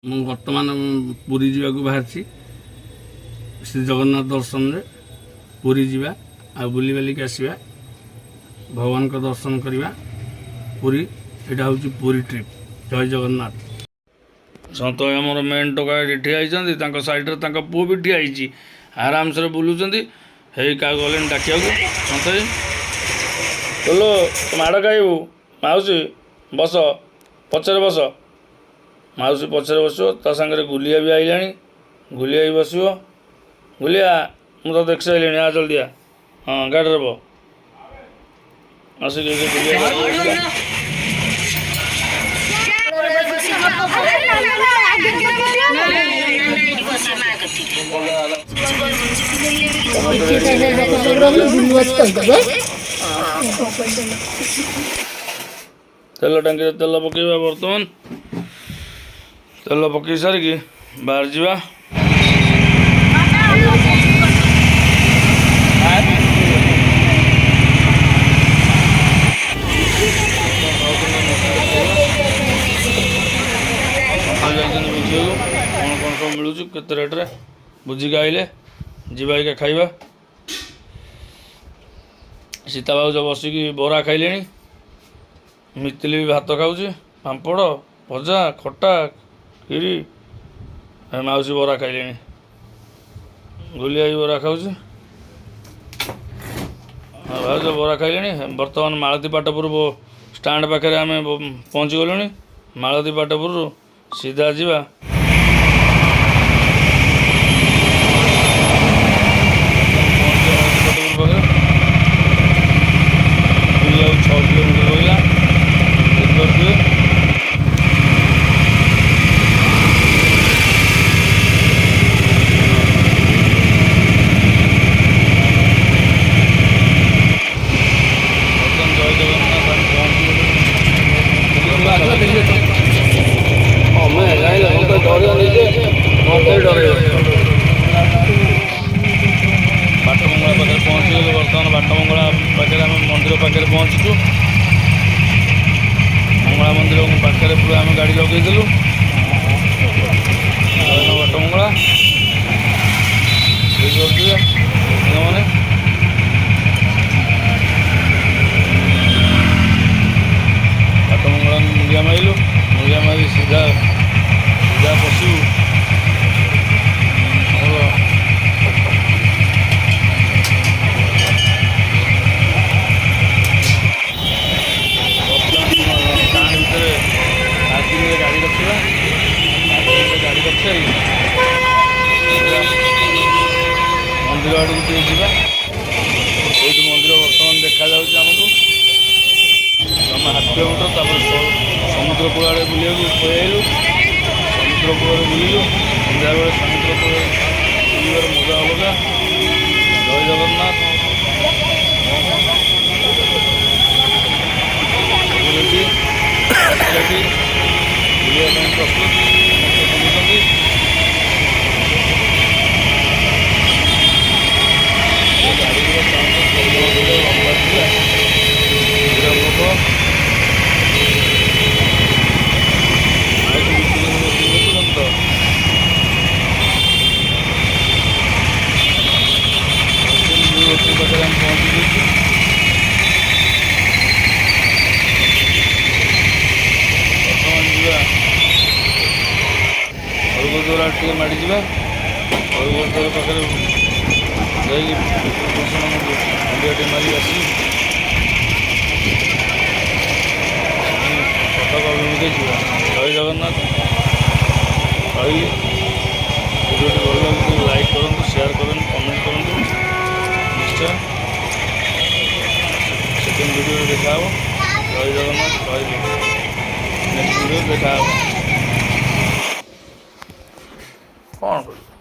ମୁଁ ବର୍ତ୍ତମାନ ପୁରୀ ଯିବାକୁ ବାହାରିଛି। ଶ୍ରୀ ଜଗନ୍ନାଥ ଦର୍ଶନରେ ପୁରୀ ଯିବା ଆଉ ବୁଲିବାଲିକି ଆସିବା, ଭଗବାନଙ୍କ ଦର୍ଶନ କରିବା ପୁରୀ। ଏଇଟା ହେଉଛି ପୁରୀ ଟ୍ରିପ୍। ଜୟ ଜଗନ୍ନାଥ। ସନ୍ତ ଆମର ମେନ୍ ଟୋକା ଏଠି ଠିଆ ହେଇଛନ୍ତି। ତାଙ୍କ ସାଇଡ଼ରେ ତାଙ୍କ ପୁଅ ବି ଠିଆ ହେଇଛି। ଆରାମସରେ ବୁଲୁଛନ୍ତି। ହେଇ, କାହାକୁ ଗଲେଣି ଡାକିବାକୁ। ସନ୍ତ ଚଲୋ, ମାଡ଼ ଖାଇବୁ। ମାଉସୀ ବସ, ପଛରେ ବସ। ମାଉସୀ ପଛରେ ବସିବ। ତା ସାଙ୍ଗରେ ଗୁଲିଆ ବି ଆଇଲାଣି। ଗୁଲିଆ ବି ବସିବ। ଗୁଲିଆ, ମୁଁ ତ ଦେଖି ସାରିଲିଣି। ଆ, ଜଲ୍ଦି ଆ। ହଁ, ଗାଡ଼ିରେ ବ ଆସିକି। ଏଇ ଗୁଲିଆ ଗାଡ଼ିରେ ବସିଲା। ସମସ୍ତେ ରେଡ଼ି ହେଇଗଲେଣି ବସିବାକୁ। ତେଲ ଟାଙ୍କିରେ ତେଲ ପକେଇବା ବର୍ତ୍ତମାନ। ତେଲ ପକେଇ ସାରିକି ବାହାରି ଯିବା। ଯାଇଛନ୍ତି ବୁଝିବାକୁ, କ'ଣ କ'ଣ ସବୁ ମିଳୁଛି, କେତେ ରେଟ୍ରେ। ବୁଝିକି ଆଇଲେ ଯିବା ଏଇକା ଖାଇବା। ସୀତା ଭାଉଜ ବସିକି ବରା ଖାଇଲେଣି। ମିତିଲି ବି ଭାତ ଖାଉଛି, ପାମ୍ପଡ଼, ଭଜା, ଖଟା, ଖିରି। ଏ ମାଉସୀ ବରା ଖାଇଲେଣି। ଗୁଲିଆ ବି ବରା ଖାଉଛି। ଆଉ ଭାଉଜ ବରା ଖାଇଲେଣି। ବର୍ତ୍ତମାନ ମାଳତୀ ପାଟପୁର ଷ୍ଟାଣ୍ଡ ପାଖରେ ଆମେ ପହଞ୍ଚି ଗଲୁଣି। ମାଳତୀ ପାଟପୁରରୁ ସିଧା ଯିବା। ପହଞ୍ଚିବା ମାଳତୀ ପାଟପୁର ପାଖରେ। ପୁରୀ ଆଉ 6 କିଲୋମିଟର ରହିଲା, ଦେଖିପାରୁଥିବେ। ବର୍ତ୍ତମାନ ଜୟ ଜଗନ୍ନାଥ, ଆମେ ପହଞ୍ଚିଗଲୁଣି। ତମେ ଯାଇଲ ମତେ ଡରିବ ନିଜେ, ମତେ ଡରେଇବ। ବାଟମଙ୍ଗଳା ପାଖରେ ପହଞ୍ଚିଗଲୁ ବର୍ତ୍ତମାନ। ବାଟମଙ୍ଗଳା ପାଖରେ ଆମେ ମନ୍ଦିର ପାଖରେ ପହଞ୍ଚିଛୁ। ମଙ୍ଗଳା ମନ୍ଦିର ପାଖରେ ପୁରା ଆମେ ଗାଡ଼ି ଲଗେଇଦେଲୁ। ଜୟ ବାଟମଙ୍ଗଳା। ଦେଖିପାରୁଥିବେ ସାଙ୍ଗମାନେ। ବାଟମଙ୍ଗଳା ମୁଣ୍ଡିଆ ମାରିଲୁ। ମୁଣ୍ଡିଆ ମାରି ସିଧା ସିଧା ପଶିବୁ ଆମର ଷ୍ଟାଣ୍ଡ ଭିତରେ ପାର୍କିଂରେ ଗାଡ଼ି ରଖିବା। ପାର୍କିଂରେ ଗାଡ଼ି ରଖିସାରି ସିଧା ମନ୍ଦିର ଆଡ଼କୁ ଟିକେ ଯିବା। ଏଇଠୁ ମନ୍ଦିର ବର୍ତ୍ତମାନ ଦେଖାଯାଉଛି ଆମକୁ, ଜମା ହାଫ୍ କିଲୋମିଟର। ତାପରେ ସମୁଦ୍ର କୂଳ ଆଡ଼େ ବୁଲିବାକୁ ପଳେଇ ଆଇଲୁ। ସମୁଦ୍ର କୂଳରେ ବୁଲିଲୁ। ସନ୍ଧ୍ୟାବେଳେ ସମୁଦ୍ର କୂଳରେ ବୁଲିବାର ମଜା ଅଲଗା। ଜୟ ଜଗନ୍ନାଥ। ସବୁ ରେଡ଼ି, ରେଡ଼ି, ବୁଲିବା ପାଇଁ ପ୍ରସ୍ତୁତ। ସମସ୍ତେ ବୁଲୁଛନ୍ତି। ଏ ଗାଡ଼ିର ସାଉଣ୍ଡ ପ୍ରବଳ ଭିଡ଼, ଲମ୍ବା ଥିଲା, ଭିଡ଼ ପ୍ରବଳ। ମାଇକ୍ ବିକୁଛନ୍ତି ବସିକି, ଦେଖୁଛନ୍ତି ତ। ହୋଟେଲ ପାଖରେ ଆମେ ପହଞ୍ଚି ଯାଇଛୁ। ବର୍ତ୍ତମାନ ଯିବା ସ୍ୱର୍ଗଦ୍ୱାର ଆଡ଼େ ଟିକେ ମାଡ଼ିଯିବା। ସ୍ୱର୍ଗଦ୍ୱାର ପାଖରେ ଯାଇକି ପିତୃପୁରୁଷମାନଙ୍କୁ ମୁଣ୍ଡିଆ ଟିକେ ମାରି ଆସି କଟକ ଅଭିମୁଖେ ଯିବା। ଜୟ ଜଗନ୍ନାଥ। ରହିଲି। ଭିଡ଼ିଓଟି ଭଲ ଲାଗୁଛି, ଲାଇକ୍ କରନ୍ତୁ, ସେୟାର କରନ୍ତୁ, କମେଣ୍ଟ କରନ୍ତୁ ନିଶ୍ଚୟ। ସେକେଣ୍ଡ ଭିଡ଼ିଓରେ ଦେଖା ହେବ। ଜୟ ଜଗନ୍ନାଥ। ରହିଲି, ନେକ୍ସଟ ଭିଡ଼ିଓରେ ଦେଖା ହେବ। କ'ଣ କରିବୁ?